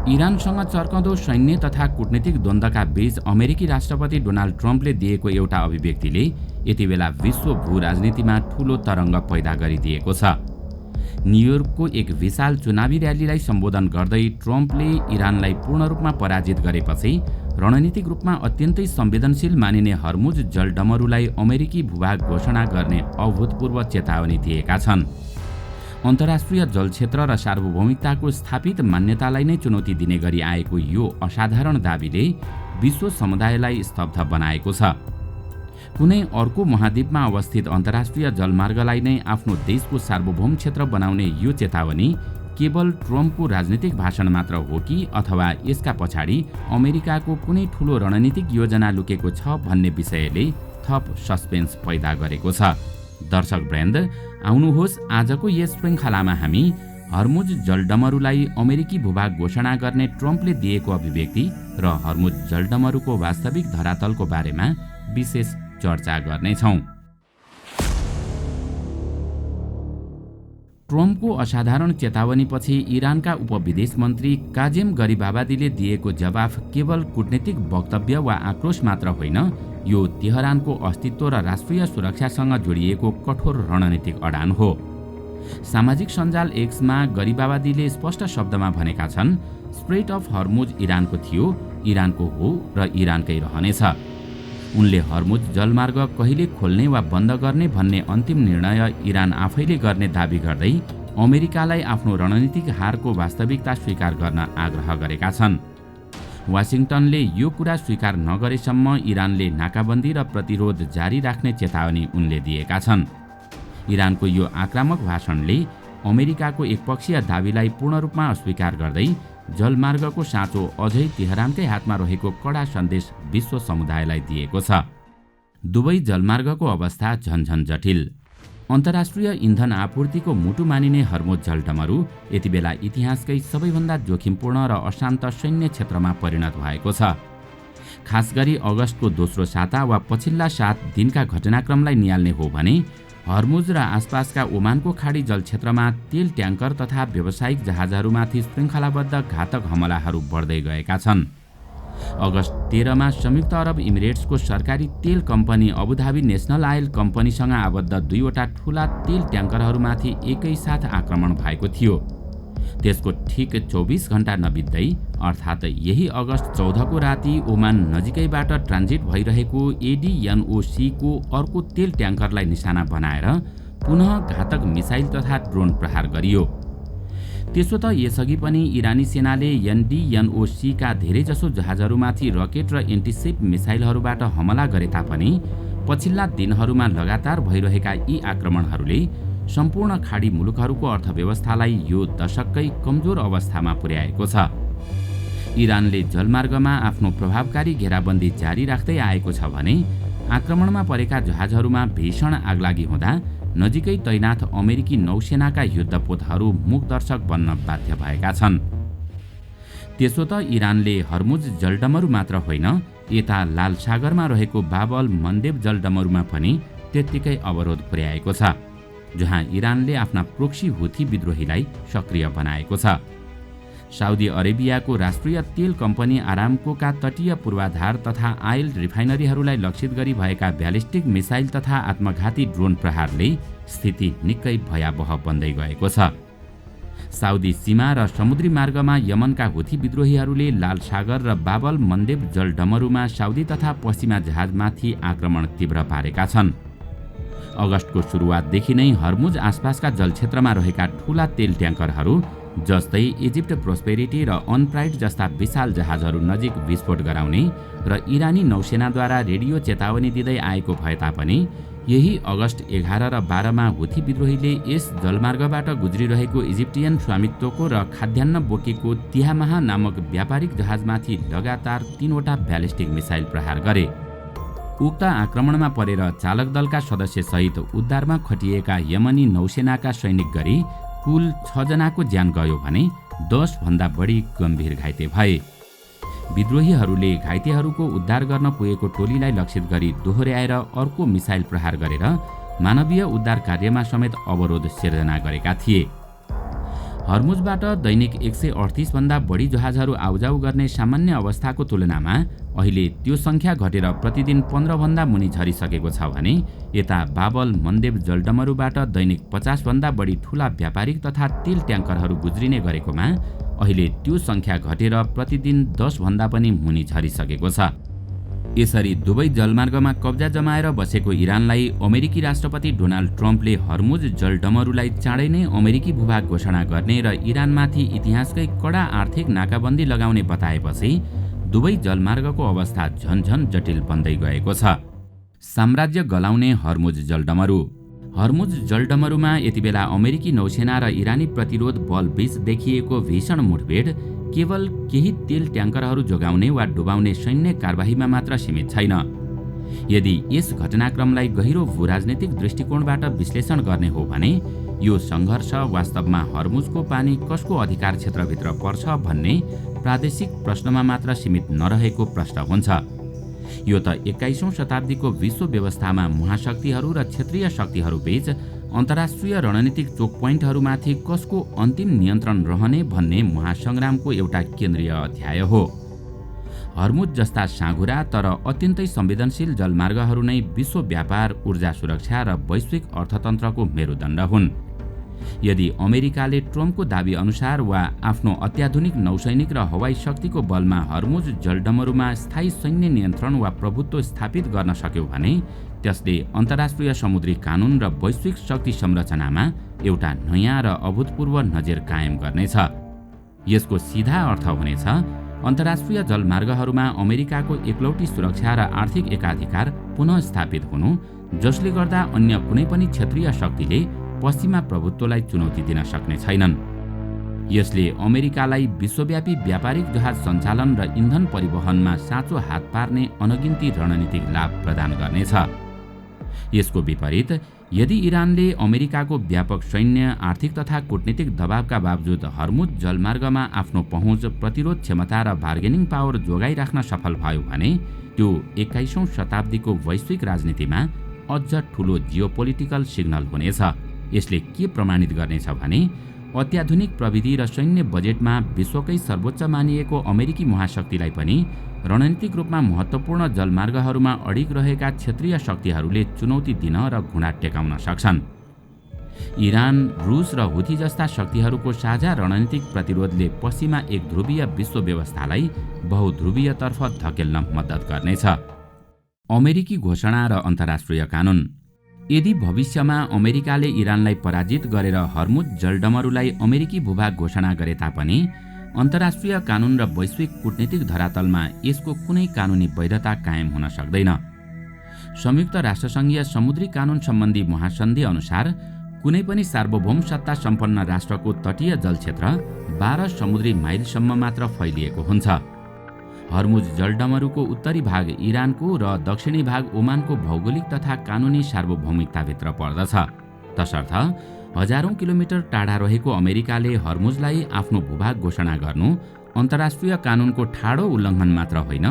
इरानसँग चर्कँदो सैन्य तथा कूटनीतिक द्वन्द्वका बीच अमेरिकी राष्ट्रपति डोनाल्ड ट्रम्पले दिएको एउटा अभिव्यक्तिले यति बेला विश्व भू राजनीतिमा ठूलो तरङ्ग पैदा गरिदिएको छ। न्युयोर्कको एक विशाल चुनावी र्यालीलाई सम्बोधन गर्दै ट्रम्पले इरानलाई पूर्ण रूपमा पराजित गरेपछि रणनीतिक रूपमा अत्यन्तै संवेदनशील मानिने हर्मुज जलडमरूलाई अमेरिकी भूभाग घोषणा गर्ने अभूतपूर्व चेतावनी दिएका छन्। अन्तर्राष्ट्रिय जलक्षेत्र र सार्वभौमिकताको स्थापित मान्यतालाई नै चुनौती दिने गरी आएको यो असाधारण दाबीले विश्व समुदायलाई स्तब्ध बनाएको छ। कुनै अर्को महाद्वीपमा अवस्थित अन्तर्राष्ट्रिय जलमार्गलाई नै आफ्नो देशको सार्वभौम क्षेत्र बनाउने यो चेतावनी केवल ट्रम्पको राजनीतिक भाषण मात्र हो कि अथवा यसका पछाडि अमेरिकाको कुनै ठूलो रणनीतिक योजना लुकेको छ भन्ने विषयले थप सस्पेन्स पैदा गरेको छ। दर्शक वृन्द, आउनुहोस् आजको यस श्रृङ्खलामा हामी हर्मुज जलडमरूलाई अमेरिकी भूभाग घोषणा गर्ने ट्रम्पले दिएको अभिव्यक्ति र हर्मुज जलडमरूको वास्तविक धरातलको बारेमा विशेष चर्चा गर्नेछौँ। ट्रम्पको असाधारण चेतावनीपछि इरानका उपविदेश मन्त्री काजेम गरिबाबादीले दिएको जवाफ केवल कूटनीतिक वक्तव्य वा आक्रोश मात्र होइन, यो तेहरानको अस्तित्व र राष्ट्रिय सुरक्षासँग जोडिएको कठोर रणनीतिक अडान हो। सामाजिक सञ्जाल एक्समा गरिबाबादीले स्पष्ट शब्दमा भनेका छन्, स्ट्रेट अफ हर्मुज इरानको थियो, इरानको हो र इरानकै रहनेछ। उनले हर्मुज जलमार्ग कहिले खोल्ने वा बन्द गर्ने भन्ने अन्तिम निर्णय इरान आफैले गर्ने दाबी गर्दै अमेरिकालाई आफ्नो रणनीतिक हारको वास्तविकता स्वीकार गर्न आग्रह गरेका छन्। वाशिंटनले यो कुरा स्वीकार नगरेसम्म इरानले नाकाबन्दी र प्रतिरोध जारी राख्ने चेतावनी उनले दिएका छन्। इरानको यो आक्रामक भाषणले अमेरिकाको एकपक्षीय दाबीलाई पूर्ण रूपमा अस्वीकार गर्दै जलमार्गको साँचो अझै तेहरानकै हातमा रहेको कडा सन्देश विश्व समुदायलाई दिएको छ। दुवै जलमार्गको अवस्था झन्झन जटिल। अन्तर्राष्ट्रिय इन्धन आपूर्तिको मुटु मानिने हर्मुज जलडमरू यति बेला इतिहासकै सबैभन्दा जोखिमपूर्ण र अशान्त सैन्य क्षेत्रमा परिणत भएको छ। खास गरी अगस्तको दोस्रो साता वा पछिल्ला 7 दिनका घटनाक्रमलाई निहाल्ने हो भने हर्मुज र आसपासका ओमानको खाडी जलक्षेत्रमा तेल ट्याङ्कर तथा व्यावसायिक जहाजहरूमाथि श्रृङ्खलाबद्ध घातक हमलाहरू बढ्दै गएका छन्। अगस्त 13 मा संयुक्त अरब इमिरेट्सको सरकारी तेल कम्पनी अबुधाबी नेसनल आयल कम्पनीसँग आबद्ध 2वटा ठूला तेल ट्याङ्करहरूमाथि एकैसाथ आक्रमण भएको थियो। त्यसको ठिक 24 घण्टा नबित्दै अर्थात् यही अगस्त 14 को राति ओमान नजिकैबाट ट्रान्जिट भइरहेको ADNOC को अर्को तेल ट्याङ्करलाई निशाना बनाएर पुनः घातक मिसाइल तथा ड्रोन प्रहार गरियो। त्यसो त यसअघि पनि इरानी सेनाले NDNOC का धेरैजसो जहाजहरूमाथि रकेट र एन्टिसिप मिसाइलहरूबाट हमला गरे तापनि पछिल्ला दिनहरूमा लगातार भइरहेका यी आक्रमणहरूले सम्पूर्ण खाडी मुलुकहरूको अर्थव्यवस्थालाई यो दशककै कमजोर अवस्थामा पुर्याएको छ। इरानले जलमार्गमा आफ्नो प्रभावकारी घेराबन्दी जारी राख्दै आएको छ भने आक्रमणमा परेका जहाजहरूमा भीषण आगलागी हुँदा नजिकै तैनाथ अमेरिकी नौसेनाका युद्धपोतहरू मूकदर्शक बन्न बाध्य भएका छन्। त्यसो त इरानले हर्मुज जलडमरू मात्र होइन, यता लाल सागरमा रहेको बाबल मन्देब जलडमरूमा पनि त्यत्तिकै अवरोध पुर्याएको छ, जहाँ इरानले आफ्ना प्रोक्सी हुथी विद्रोहीलाई सक्रिय बनाएको छ। साउदी अरेबियाको राष्ट्रिय तेल कम्पनी आरामकोका तटीय पूर्वाधार तथा आयल रिफाइनरीहरूलाई लक्षित गरी भएका ब्यालिस्टिक मिसाइल तथा आत्मघाती ड्रोन प्रहारले स्थिति निकै भयावह बन्दै गएको छ। साउदी सीमा र समुद्री मार्गमा यमनका हुथी विद्रोहीहरूले लाल सागर र बाबल मन्देब जलडमरूमा साउदी तथा पश्चिमा जहाजमाथि आक्रमण तीव्र पारेका छन्। अगस्तको सुरुवातदेखि नै हर्मुज आसपासका जलक्षेत्रमा रहेका ठूला तेल ट्याङ्करहरू जस्तै इजिप्ट प्रोस्पेरिटी र अनप्राइड जस्ता विशाल जहाजहरू नजिक विस्फोट गराउने र इरानी नौसेनाद्वारा रेडियो चेतावनी दिँदै आएको भए तापनि यही अगस्त 11 र 12 मा हुथी विद्रोहीले यस जलमार्गबाट गुज्रिरहेको इजिप्टियन स्वामित्वको र खाद्यान्न बोकेको तिहामाहा नामक व्यापारिक जहाजमाथि लगातार 3वटा ब्यालिस्टिक मिसाइल प्रहार गरे। उक्त आक्रमणमा परेर चालक दलका सदस्य सहित उद्धारमा खटिएका यमनी नौसेनाका सैनिक गरी कुल 6 जनाको ज्यान गयो भने 10 भन्दा बढी गम्भीर घाइते भए। विद्रोहीहरूले घाइतेहरूको उद्धार गर्न पुगेको टोलीलाई लक्षित गरी दोहोर्याएर अर्को मिसाइल प्रहार गरेर मानवीय उद्धार कार्यमा समेत अवरोध सिर्जना गरेका थिए। हर्मुजबाट दैनिक 138 भन्दा बढी जहाजहरू आउजाउ गर्ने सामान्य अवस्थाको तुलनामा अहिले त्यो संख्या घटेर प्रतिदिन 15 भन्दा मुनि झरिसकेको छ भने यता बाबल मन्देब जलडमरूबाट दैनिक 50 भन्दा बढी ठूला व्यापारिक तथा तेल ट्याङ्करहरू गुज्रिने गरेकोमा अहिले त्यो संख्या घटेर प्रतिदिन 10 भन्दा पनि मुनि झरिसकेको छ। यसरी दुवै जलमार्गमा कब्जा जमाएर बसेको इरानलाई अमेरिकी राष्ट्रपति डोनाल्ड ट्रम्पले हर्मुज जलडमरूलाई चाँडै नै अमेरिकी भूभाग घोषणा गर्ने र इरानमाथि इतिहासकै कडा आर्थिक नाकाबन्दी लगाउने बताएपछि दुवै जलमार्गको अवस्था झनझन जटिल बन्दै गएको छ। साम्राज्य गलाउने हर्मुज जलडमरू। हर्मुज जलडमरूमा यतिबेला अमेरिकी नौसेना र इरानी प्रतिरोध बल बीच देखिएको भीषण मुठभेड केवल केही तेल ट्याङ्करहरू जोगाउने वा डुबाउने सैन्य कारबाहीमा मात्र सीमित छैन। यदि यस घटनाक्रमलाई गहिरो भूराजनीतिक दृष्टिकोणबाट विश्लेषण गर्ने हो भने यो सङ्घर्ष वास्तवमा हर्मुजको पानी कसको अधिकार क्षेत्रभित्र पर्छ भन्ने प्रादेशिक प्रश्नमा मात्र सीमित नरहेको प्रश्न हुन्छ। यो त 21औं शताब्दीको विश्व व्यवस्थामा महाशक्तिहरू र क्षेत्रीय शक्तिहरू बीच अन्तर्राष्ट्रिय रणनीतिक चोक पोइन्टहरूमाथि कसको अन्तिम नियन्त्रण रहने भन्ने महासङ्ग्रामको एउटा केन्द्रीय अध्याय हो। हर्मुज जस्ता साँघुरा तर अत्यन्तै संवेदनशील जलमार्गहरू नै विश्व व्यापार, ऊर्जा सुरक्षा र वैश्विक अर्थतन्त्रको मेरुदण्ड हुन्। यदि अमेरिकाले ट्रम्पको दाबी अनुसार वा आफ्नो अत्याधुनिक नौसैनिक र हवाई शक्तिको बलमा हर्मुज जलडमरूमा स्थायी सैन्य नियन्त्रण वा प्रभुत्व स्थापित गर्न सक्यो भने त्यसले अन्तर्राष्ट्रिय समुद्री कानुन र वैश्विक शक्ति संरचनामा एउटा नयाँ र अभूतपूर्व नजिर कायम गर्नेछ। यसको सिधा अर्थ हुनेछ अन्तर्राष्ट्रिय जलमार्गहरूमा अमेरिकाको एकलौटी सुरक्षा र आर्थिक एकाधिकार पुनः स्थापित हुनु, जसले गर्दा अन्य कुनै पनि क्षेत्रीय शक्तिले पश्चिमा प्रभुत्वलाई चुनौती दिन सक्ने छैनन्। यसले अमेरिकालाई विश्वव्यापी व्यापारिक जहाज सञ्चालन र इन्धन परिवहनमा साँचो हात पार्ने अनगिन्ती रणनीतिक लाभ प्रदान गर्नेछ। यसको विपरीत यदि इरानले अमेरिकाको व्यापक सैन्य, आर्थिक तथा कूटनीतिक दबावका बावजुद हर्मुज जलमार्गमा आफ्नो पहुँच, प्रतिरोध क्षमता र बार्गेनिङ पावर जोगाइराख्न सफल भयो भने त्यो 21औं शताब्दीको वैश्विक राजनीतिमा अझ ठूलो जियोपोलिटिकल सिग्नल हुनेछ। यसले के प्रमाणित गर्नेछ भने अत्याधुनिक प्रविधि र सैन्य बजेटमा विश्वकै सर्वोच्च मानिएको अमेरिकी महाशक्तिलाई पनि रणनीतिक रूपमा महत्त्वपूर्ण जलमार्गहरूमा अडिग रहेका क्षेत्रीय शक्तिहरूले चुनौती दिन र घुँडा टेकाउन सक्छन्। इरान, रुस र हुथी जस्ता शक्तिहरूको साझा रणनीतिक प्रतिरोधले पश्चिमा एक ध्रुवीय विश्व व्यवस्थालाई बहुध्रुवीयतर्फ धकेल्न मद्दत गर्नेछ। अमेरिकी घोषणा र अन्तर्राष्ट्रिय कानुन। यदि भविष्यमा अमेरिकाले इरानलाई पराजित गरेर हर्मुज जलडमरूलाई अमेरिकी भूभाग घोषणा गरे तापनि अन्तर्राष्ट्रिय कानुन र वैश्विक कूटनीतिक धरातलमा यसको कुनै कानुनी वैधता कायम हुन सक्दैन। संयुक्त राष्ट्रसङ्घीय समुद्री कानुन सम्बन्धी महासन्धि अनुसार कुनै पनि सार्वभौम सत्ता सम्पन्न राष्ट्रको तटीय जलक्षेत्र 12 समुद्री माइलसम्म मात्र फैलिएको हुन्छ। हर्मुज जलडमरूको उत्तरी भाग इरानको र दक्षिणी भाग ओमानको भौगोलिक तथा कानुनी सार्वभौमिकताभित्र पर्दछ। तसर्थ हजारौं किलोमिटर टाढा रहेको अमेरिकाले हर्मुजलाई आफ्नो भूभाग घोषणा गर्नु अन्तर्राष्ट्रिय कानुनको ठाडो उल्लङ्घन मात्र होइन,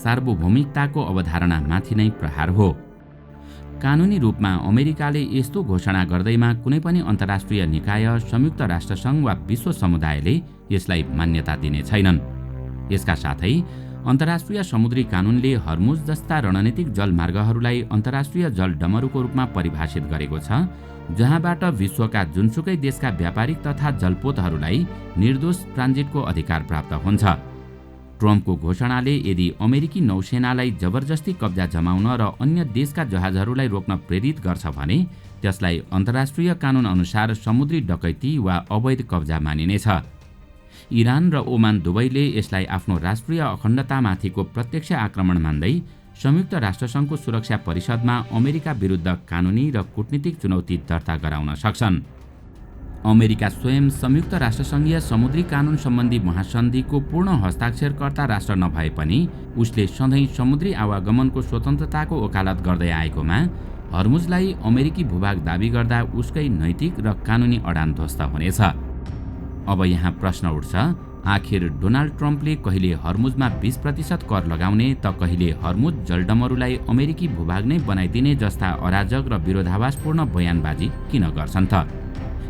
सार्वभौमिकताको अवधारणामाथि नै प्रहार हो। कानुनी रूपमा अमेरिकाले यस्तो घोषणा गर्दैमा कुनै पनि अन्तर्राष्ट्रिय निकाय, संयुक्त राष्ट्रसङ्घ वा विश्व समुदायले यसलाई मान्यता दिने छैनन्। यसका साथै अन्तर्राष्ट्रिय समुद्री कानुनले हर्मुज जस्ता रणनीतिक जलमार्गहरूलाई अन्तर्राष्ट्रिय जलडमरूको रूपमा परिभाषित गरेको छ, जहाँबाट विश्वका जुनसुकै देशका व्यापारिक तथा जलपोतहरूलाई निर्दोष ट्रान्जिटको अधिकार प्राप्त हुन्छ। ट्रम्पको घोषणाले यदि अमेरिकी नौसेनालाई जबरजस्ती कब्जा जमाउन र अन्य देशका जहाजहरूलाई रोक्न प्रेरित गर्छ भने त्यसलाई अन्तर्राष्ट्रिय कानुन अनुसार समुद्री डकैती वा अवैध कब्जा मानिनेछ। इरान र ओमान दुवैले यसलाई आफ्नो राष्ट्रिय अखण्डतामाथिको प्रत्यक्ष आक्रमण मान्दै संयुक्त राष्ट्रसङ्घको सुरक्षा परिषदमा अमेरिका विरुद्ध कानुनी र कूटनीतिक चुनौती दर्ता गराउन सक्छन्। अमेरिका स्वयं संयुक्त राष्ट्रसङ्घीय समुद्री कानुन सम्बन्धी महासन्धिको पूर्ण हस्ताक्षरकर्ता राष्ट्र नभए पनि उसले सधैँ समुद्री आवागमनको स्वतन्त्रताको वकालत गर्दै आएकोमा हर्मुजलाई अमेरिकी भूभाग दाबी गर्दा उसकै नैतिक र कानुनी अडान ध्वस्त हुनेछ। अब यहाँ प्रश्न उठ्छ, आखिर डोनाल्ड ट्रम्पले कहिले हर्मुजमा 20% कर लगाउने त कहिले हर्मुज जलडमरूलाई अमेरिकी भूभाग नै बनाइदिने जस्ता अराजक र विरोधाभासपूर्ण बयानबाजी किन गर्छन् त?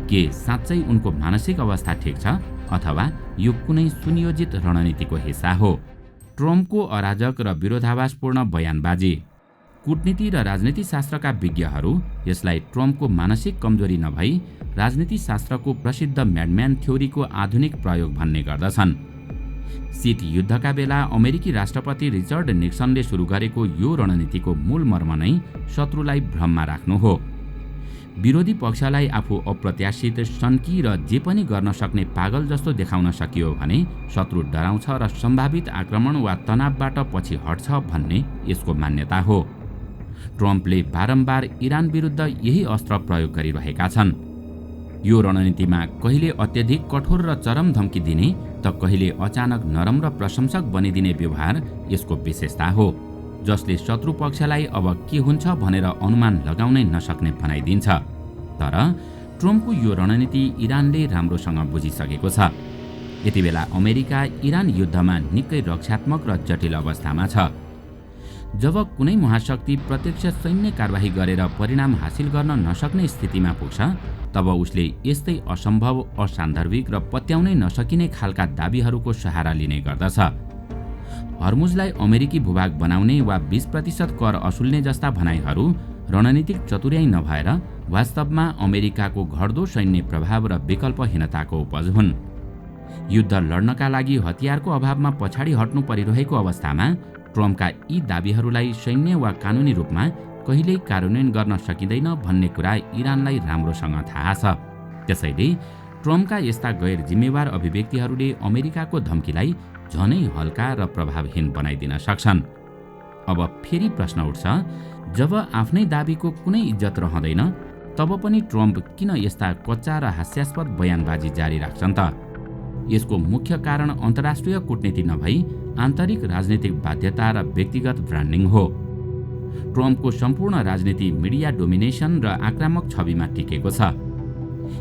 के साँच्चै उनको मानसिक अवस्था ठिक छ अथवा यो कुनै सुनियोजित रणनीतिको हिस्सा हो? ट्रम्पको अराजक र विरोधाभासपूर्ण बयानबाजी। कूटनीति र राजनीति शास्त्रका विज्ञहरू यसलाई ट्रम्पको मानसिक कमजोरी नभई राजनीति शास्त्रको प्रसिद्ध म्याडम्यान थ्योरीको आधुनिक प्रयोग भन्ने गर्दछन्। शीत युद्धका बेला अमेरिकी राष्ट्रपति रिचर्ड निक्सनले सुरु गरेको यो रणनीतिको मूल मर्म नै शत्रुलाई भ्रममा राख्नु हो। विरोधी पक्षलाई आफू अप्रत्याशित, सन्की र जे पनि गर्न सक्ने पागल जस्तो देखाउन सकियो भने शत्रु डराउँछ र सम्भावित आक्रमण वा तनावबाट पछि हट्छ भन्ने यसको मान्यता हो। ट्रम्पले बारम्बार इरान विरुद्ध यही अस्त्र प्रयोग गरिरहेका छन्। यो रणनीतिमा कहिले अत्यधिक कठोर र चरम धम्की दिने त कहिले अचानक नरम र प्रशंसक बनिदिने व्यवहार यसको विशेषता हो, जसले शत्रु पक्षलाई अब के हुन्छ भनेर अनुमान लगाउनै नसक्ने बनाइदिन्छ। तर ट्रम्पको यो रणनीति इरानले राम्रोसँग बुझिसकेको छ। यति बेला अमेरिका इरान युद्धमा निकै रक्षात्मक र जटिल अवस्थामा छ। जब कुनै महाशक्ति प्रत्यक्ष सैन्य कारबाही गरेर परिणाम हासिल गर्न नसक्ने स्थितिमा पुग्छ तब उसले यस्तै असम्भव, असान्दर्भिक र पत्याउनै नसकिने खालका दाबीहरूको सहारा लिने गर्दछ। हर्मुजलाई अमेरिकी भूभाग बनाउने वा 20% कर असुल्ने जस्ता भनाइहरू रणनीतिक चतुर्याई नभएर वास्तवमा अमेरिकाको घट्दो सैन्य प्रभाव र विकल्पहीनताको उपज हुन्। युद्ध लड्नका लागि हतियारको अभावमा पछाडि हट्नु परिरहेको अवस्थामा ट्रम्पका यी दाबीहरूलाई सैन्य वा कानुनी रूपमा कहिल्यै कार्यान्वयन गर्न सकिँदैन भन्ने कुरा इरानलाई राम्रोसँग थाहा छ। त्यसैले ट्रम्पका यस्ता गैर जिम्मेवार अभिव्यक्तिहरूले अमेरिकाको धम्कीलाई झनै हल्का र प्रभावहीन बनाइदिन सक्छन्। अब फेरि प्रश्न उठ्छ, जब आफ्नै दाबीको कुनै इज्जत रहँदैन तब पनि ट्रम्प किन यस्ता कच्चा र हास्यास्पद बयानबाजी जारी राख्छन् त? यसको मुख्य कारण अन्तर्राष्ट्रिय कूटनीति नभई आन्तरिक राजनीतिक बाध्यता र व्यक्तिगत ब्रान्डिङ हो। ट्रम्पको सम्पूर्ण राजनीति मिडिया डोमिनेसन र आक्रामक छविमा टिकेको छ।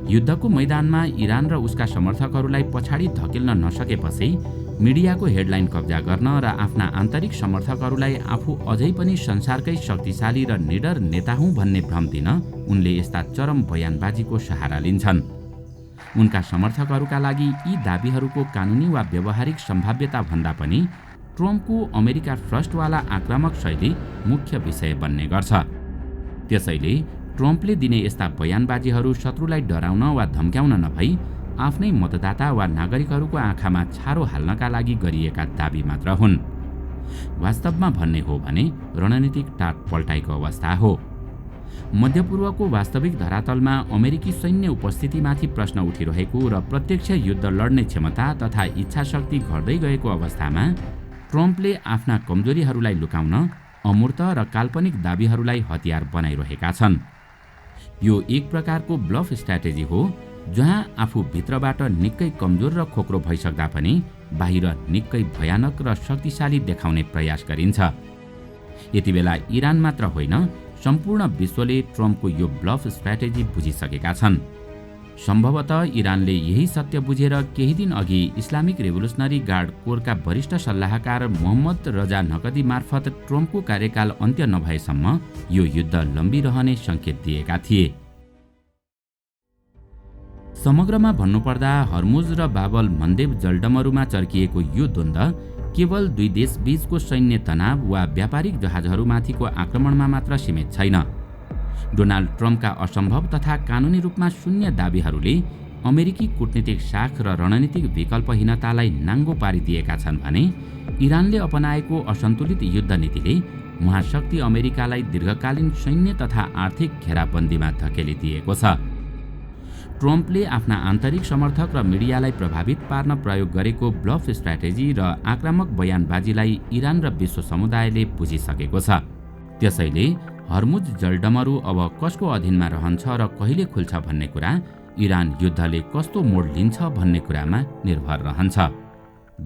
युद्धको मैदानमा इरान र उसका समर्थकहरूलाई पछाडि धकेल्न नसकेपछि मिडियाको हेडलाइन कब्जा गर्न र आफ्ना आन्तरिक समर्थकहरूलाई आफू अझै पनि संसारकै शक्तिशाली र निडर नेता हुँ भन्ने भ्रम दिन उनले यस्ता चरम बयानबाजीको सहारा लिन्छन्। उनका समर्थकहरूका लागि यी दाबीहरूको कानुनी वा व्यावहारिक सम्भाव्यता भन्दा पनि ट्रम्पको अमेरिका फर्स्टवाला आक्रामक शैली मुख्य विषय बन्ने गर्छ। त्यसैले ट्रम्पले दिने यस्ता बयानबाजीहरू शत्रुलाई डराउन वा धम्क्याउन नभई आफ्नै मतदाता वा नागरिकहरूको आँखामा छारो हाल्नका लागि गरिएका दाबी मात्र हुन्। वास्तवमा भन्ने हो भने रणनीतिक टाट पल्टाइको अवस्था हो। मध्यपूर्वको वास्तविक धरातलमा अमेरिकी सैन्य उपस्थितिमाथि प्रश्न उठिरहेको र प्रत्यक्ष युद्ध लड्ने क्षमता तथा इच्छाशक्ति घट्दै गएको अवस्थामा ट्रम्पले आफ्ना कमजोरीहरूलाई लुकाउन अमूर्त र काल्पनिक दाबीहरूलाई हतियार बनाइरहेका छन्। यो एक प्रकारको ब्लफ स्ट्र्याटेजी हो, जहाँ आफू भित्रबाट निकै कमजोर र खोक्रो भइसक्दा पनि बाहिर निकै भयानक र शक्तिशाली देखाउने प्रयास गरिन्छ। यति बेला इरान मात्र होइन, सम्पूर्ण विश्वले ट्रम्पको यो ब्लफ स्ट्र्याटेजी बुझिसकेका छन्। सम्भवतः इरानले यही सत्य बुझेर केही दिन अघि इस्लामिक रेभोल्युसनरी गार्ड कोरका वरिष्ठ सल्लाहकार मोहम्मद रजा नकदी मार्फत ट्रम्पको कार्यकाल अन्त्य नभएसम्म यो युद्ध लम्बिरहने सङ्केत दिएका थिए। समग्रमा भन्नुपर्दा हर्मुज र बाबल मन्देब जलडमरूमा चर्किएको यो द्वन्द्व केवल दुई देश बीचको सैन्य तनाव वा व्यापारिक जहाजहरूमाथिको आक्रमणमा मात्र सीमित छैन। डोनाल्ड ट्रम्पका असम्भव तथा कानुनी रूपमा शून्य दाबीहरूले अमेरिकी कूटनीतिक शाख र रणनीतिक विकल्पहीनतालाई नाङ्गो पारिदिएका छन् भने इरानले अपनाएको असन्तुलित युद्ध नीतिले महाशक्ति अमेरिकालाई दीर्घकालीन सैन्य तथा आर्थिक घेराबन्दीमा धकेलिदिएको छ। ट्रम्पले आफ्ना आन्तरिक समर्थक र मिडियालाई प्रभावित पार्न प्रयोग गरेको ब्लफ स्ट्र्याटेजी र आक्रामक बयानबाजीलाई इरान र विश्व समुदायले बुझिसकेको छ। त्यसैले हर्मुज जलडमरू अब कसको अधीनमा रहन्छ र कहिले खुल्छ भन्ने कुरा इरान युद्धले कस्तो मोड लिन्छ भन्ने कुरामा निर्भर रहन्छ।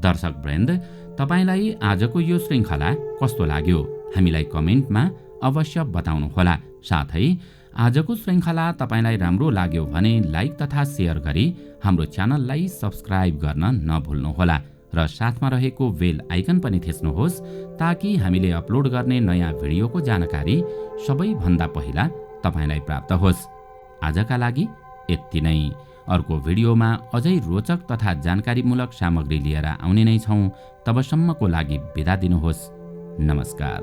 दर्शक वृन्द, तपाईलाई आजको यो श्रृङ्खला कस्तो लाग्यो हामीलाई कमेन्टमा अवश्य बताउनुहोला। साथै आजको श्रृङ्खला तपाईलाई राम्रो लाग्यो भने लाइक तथा शेयर गरी हाम्रो च्यानललाई सब्स्क्राइब गर्न नभुल्नुहोला र साथमा रहेको बेल आइकन पनि थिच्नुहोस् ताकि हामीले अपलोड गर्ने नयाँ भिडियोको जानकारी सबैभन्दा पहिला तपाईलाई प्राप्त होस्। आजका लागि यति नै। अर्को भिडियोमा अझै रोचक तथा जानकारीमूलक सामग्री लिएर आउने नै छौँ। तबसम्मको लागि बिदा दिनुहोस्। नमस्कार।